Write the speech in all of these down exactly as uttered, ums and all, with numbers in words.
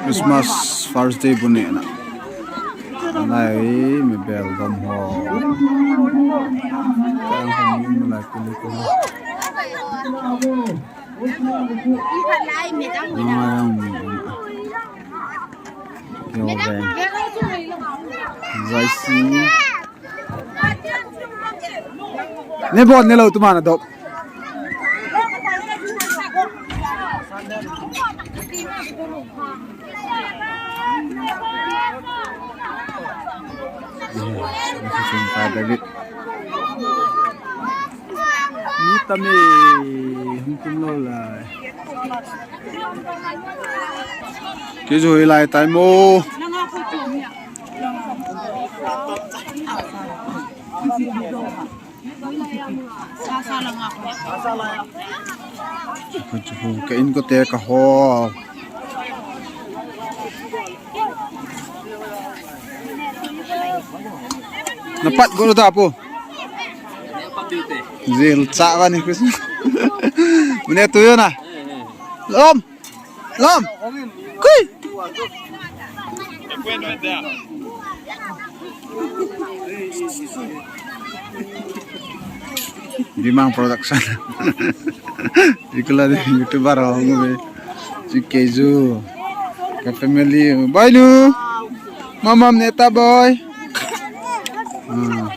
Christmas first day bu nehna. Alai mi bel dom ho. Kang ho mi mu lai kuli ko. Alai mi dang mi dang. Yo ve. Zaisi. Ne bon ne lo tu mana dop. David. Ni tame hum tum lo lai. Ke jo lai tai mo. Ka in ko te ka ho. Na pat go ta po. Jil cha ba ni Chris. Mune tu yo na. Lom. Lom. Kui. Dimang Production. Ikula de YouTuber ho ngu be. Chikeju. Ka family. Bye lu. Mamam neta boy. Ah.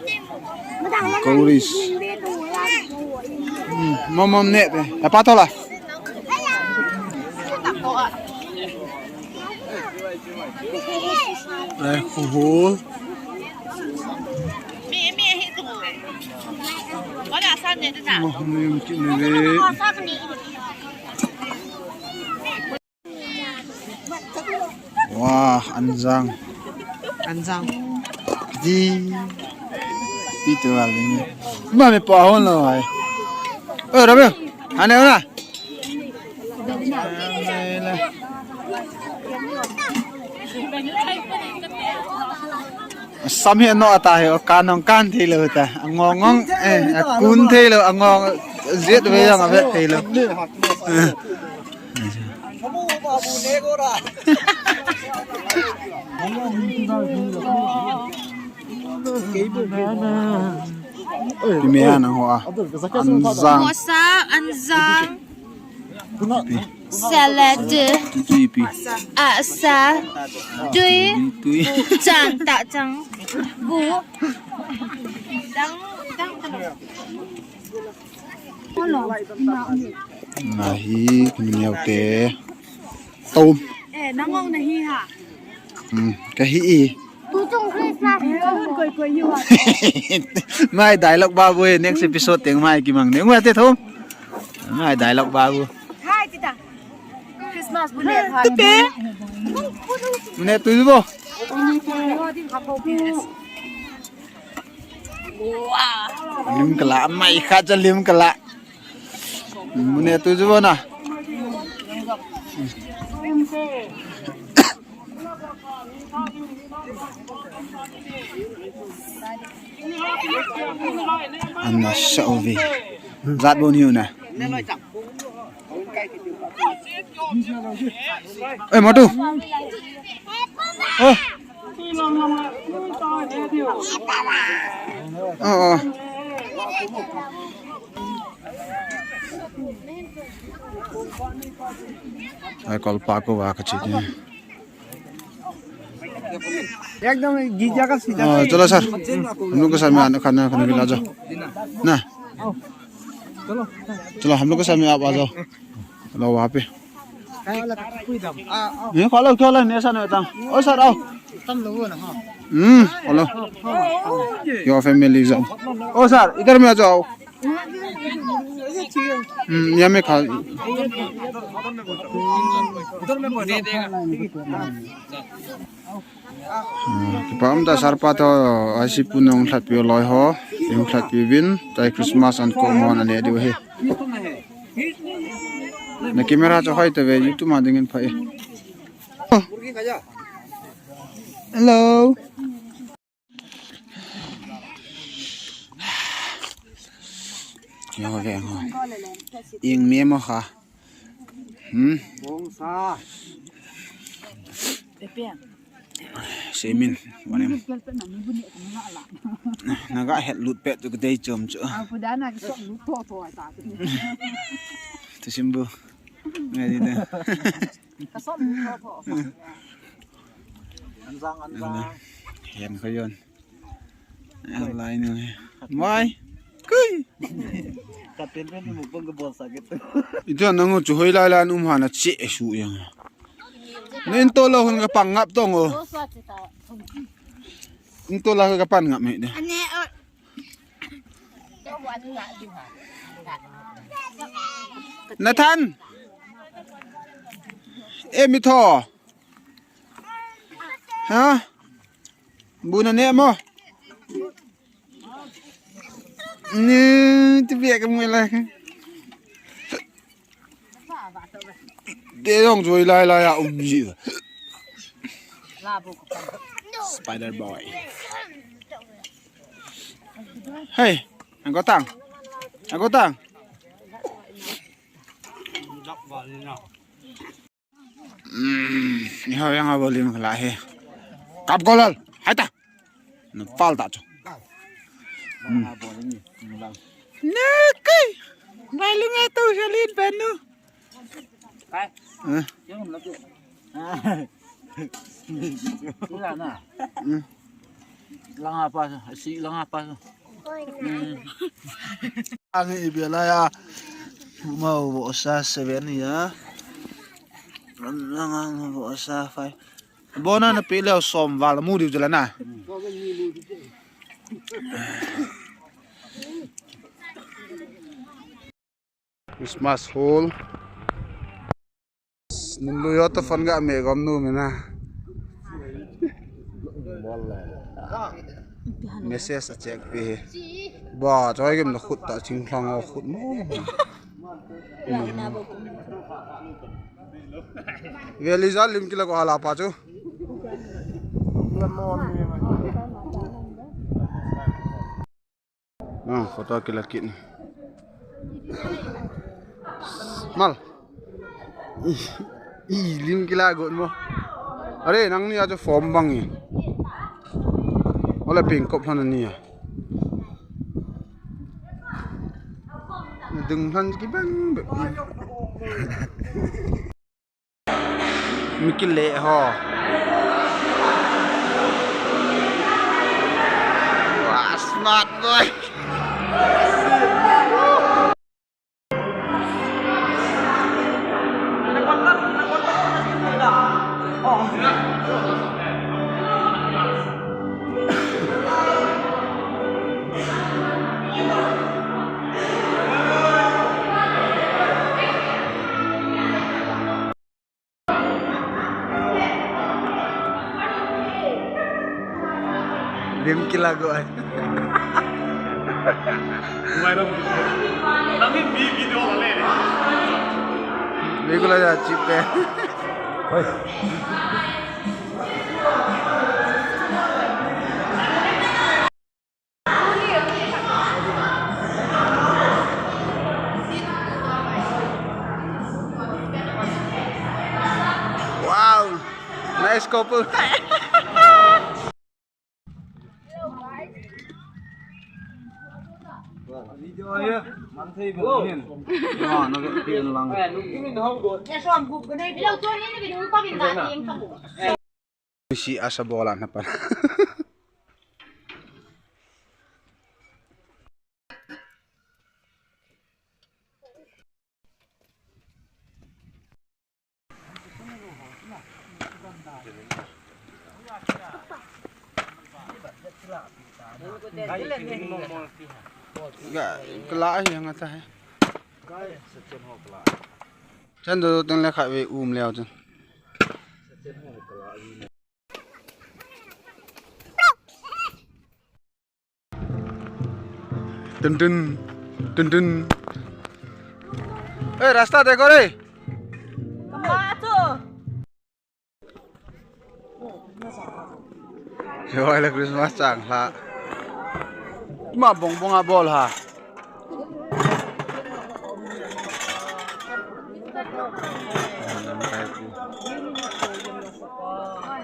Chorus. Hmm, mamam neta. Apa tola? Ai, kuhul. Mo, mo yung kinili. Wah, anjang. Anjang. Di. Di tu lah ini. Mami pa hon lo ai. Eh, Rabe. Ane ona. Sam hi no ata hi o kanong kan thei lo ta. Angong ngong, eh, akun thei lo, angong jet ve yang avet thei lo. Pimia nang hoa. Anjang. Mosa, anjang. Salad. Tui pi. Asa. Tui. Tui. Chan ta chang. Bu. Dang, dang, dang. Nahi, kimiau te. Tom. Eh, nangong nahi ha. Hmm, kahi i. Tu chung Christmas. Mai dialogue babu e, next episode teng mai kimang ne. Ngua te thom. Mai dialogue babu. Hai tita. Christmas bu ne. Tete. Bu ne tu bo. Lim kala, mai kha cha lim kala. Mune tu jubo na. Anna sa ovi. Jat bo niu na. Eh, matu. Oh. Oh, oh. Ai, kol pa ko wa ka chi ni. Ekdam gija ka sida. Oh, chalo sir. Hum log ke saath mein aana, khana khane ke liye aa jao. Na. Chalo, hum log ke saath mein aap aa jao. Chalo, wahan pe. Ye kho lo, kho lo, nahi aisa nahi hota. O sir, aao. Hmm, kho lo. Your family is. O sir, idhar mein aa jao. Hmm, yaha mein kha. Hmm, kipa um tah sir pa toh, I C Pu nung lhatpi loi ho, nung lhatpi vin, tai Christmas an ko mo na le diu he. Na camera chu hoi tave, YouTube ma dingin pha e. Hello. Yo ve ngo. Ing me mo kha. Hmm. Bongsa. Semin, wanem. Naga het lut pet tu kadei chom chu. Tu simbu. Ngai di da. Anjang, anjang. Hen ko yon. Lai nu. Mai. Kui. Katen pen ni mukbang ka bol sa gitu. Ito nang chu hoi lai lai um hana che su yang. Nin to lo hun ka pang ngap tong o. Nin to lo ka pan ngap me de. Nathan. E mi tho. Ha? Bu na ne mo. Ni ti bia ka mu lai. Te dong joi lai lai a um ji. Spider boy. Hey, ang kotang. Ang kotang. Ni hau yang abo lim kala he. Kap golal. Hai ta. Na pal ta chu. Na kai. Mai lu ngai tu salin penu. Kai. Eh. Yang lagi. Ila na. Hmm. Langa pa, si langa pa. Hmm. Ang ibela ya. Mau bo sa seven ya. Langa bo sa five. Bona na pele som val mu diu jela na. Christmas hall. Nim lu yo to fan ga me gom nu me na. Message a check pe. Ba, choi gem na khut ta ching thlang o khut mo. Veli ja lim kila ko hala pa chu. Ah, photo kila kin. Mal. I, i, lim kila got mo. Are, nang ni ajo form bang i. Wala ping kop hlan ni a. Dung hlan ki bang be. Mi kile ho. Wah, smart boy. Lim kila go ai. Mai ram. Nami bi video le. Bi kula ja chipe. Hoi. Wow, nice couple. Video ahi, man thei bol hin. Na, na, na, lang. Si asa bola na pa. Ga, kala hi nga ta hai. Chan do teng le kha ve um leo chan. Tun tun. Tun tun. Eh, rasta dekho re. Kama tu. Joi le Christmas chang la. Ma bong bong a bol ha.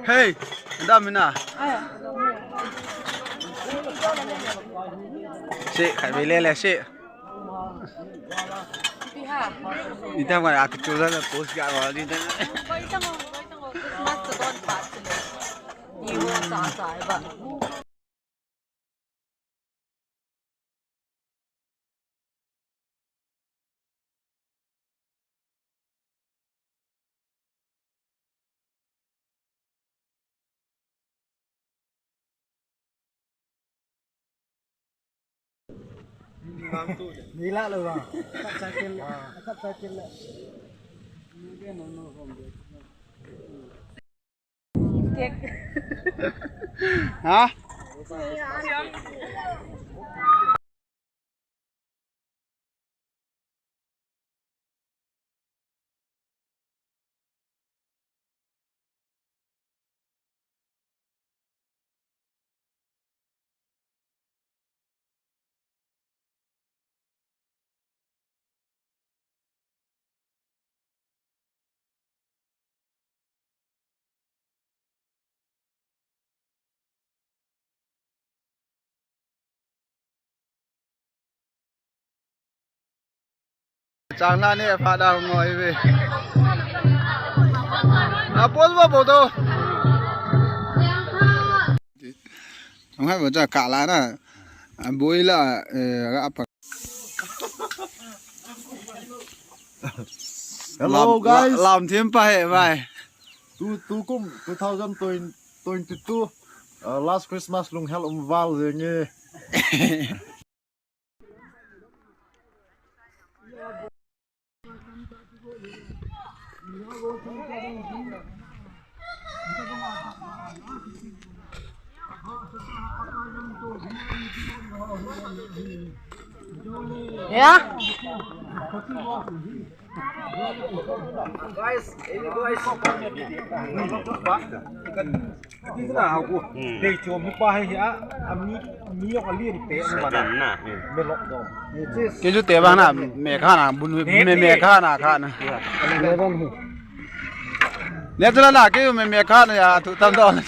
Hey, dam ina. Si, khai ve le le si. Ni tam ka a tu la post ga wa ni. Christmas to don pa. Ni wo sa sa ba. Nila lo ba. Kat sakit. Kat sakit. Ha? Chang na ne pha da ngoi ve. A pol ba bo do. Ang hai ba cha ka la na. A boi la, eh, ga pa. Hello, guys. Lam thim pa he, bhai. Tu, tu kum, two thousand twenty-two, uh, last Christmas lunghel um val jeng e. Ya. Guys, ini guys. Ti na ha ku. Dei chom hi pa hi a, a mi, mi yok a lien te na ba na. Melok do. Ke ju te ba na, me kha na, bun me, me kha na, kha na. Ne tu la na, ke ju me, me kha na ya, tu tam do na.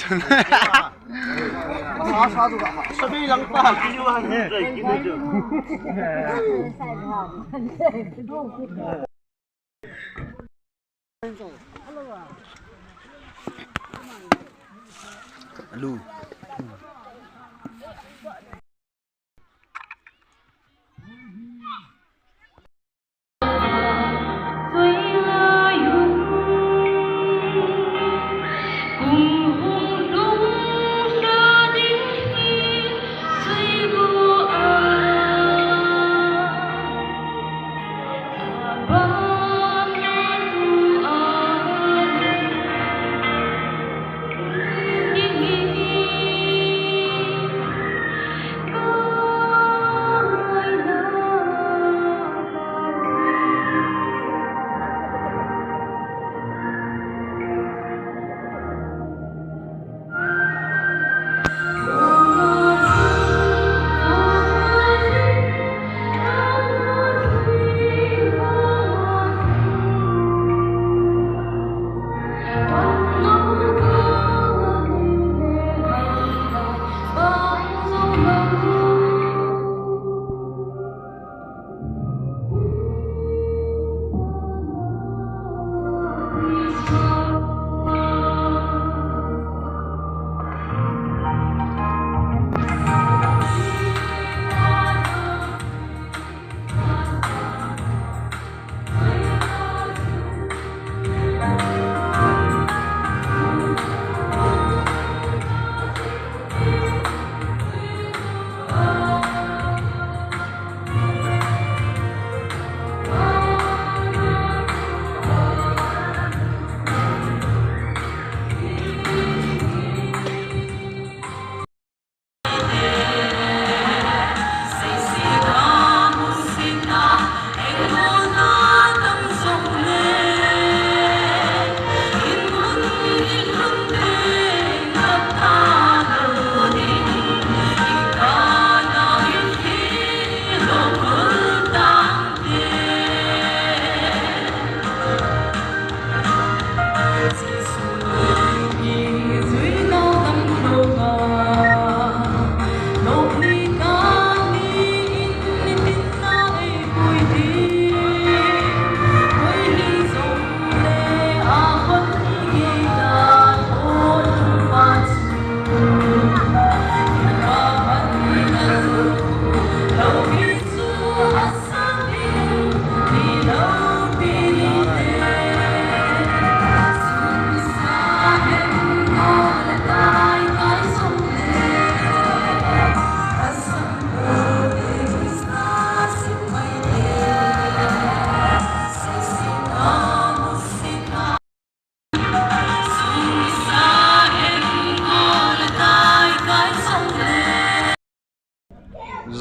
Sa, sa tu ka. Sabi lang pa, ki ju han. Lu.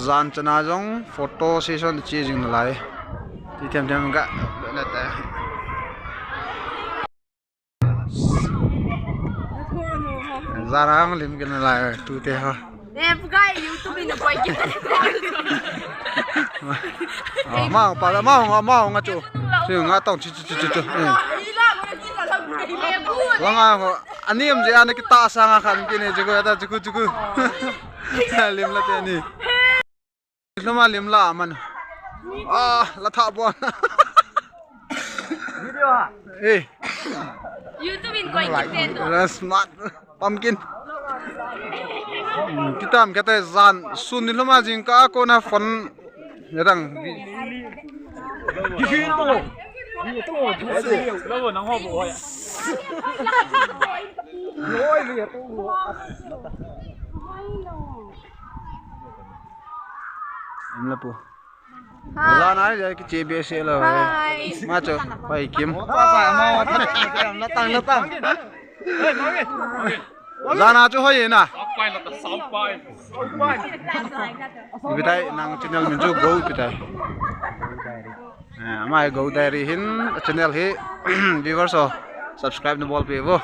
Jan chana jong photo session che jing nalai. Ti them them ga na ta. Jan a lim kit nalai tute ha. Eh, bukai YouTube in koi kit. Ah, ma pa ma ma ma nga chu. Chu nga tong chu chu chu chu. Eh. Langa ho, ani am je ana kita sanga khan kine chu ko ta chu chu chu. Lim la te ni. Luma lim la man. Ah, la tha bon. Video ha. Eh. YouTube in koi kit te to. La smart pumpkin. Hmm, kitam kate jan sun ni luma jing ka ko na phone. Ya dang. Kihin to. Lo nang ho bo ya. Oi, ni to. Em la pu. Hi. Jan a ja ki che be se lo. Hi. Ma cho, pai kim. Pa, pa, ma, ma, ma, ma, ma, ma, ma, ma, ma, ma, ma, ma, ma, ma, Jan a chu hoi na. Ipi tai nang channel min chu Go ipi tai. Eh, amai Go Diary hin channel hi viewers ho subscribe na bol pe vo.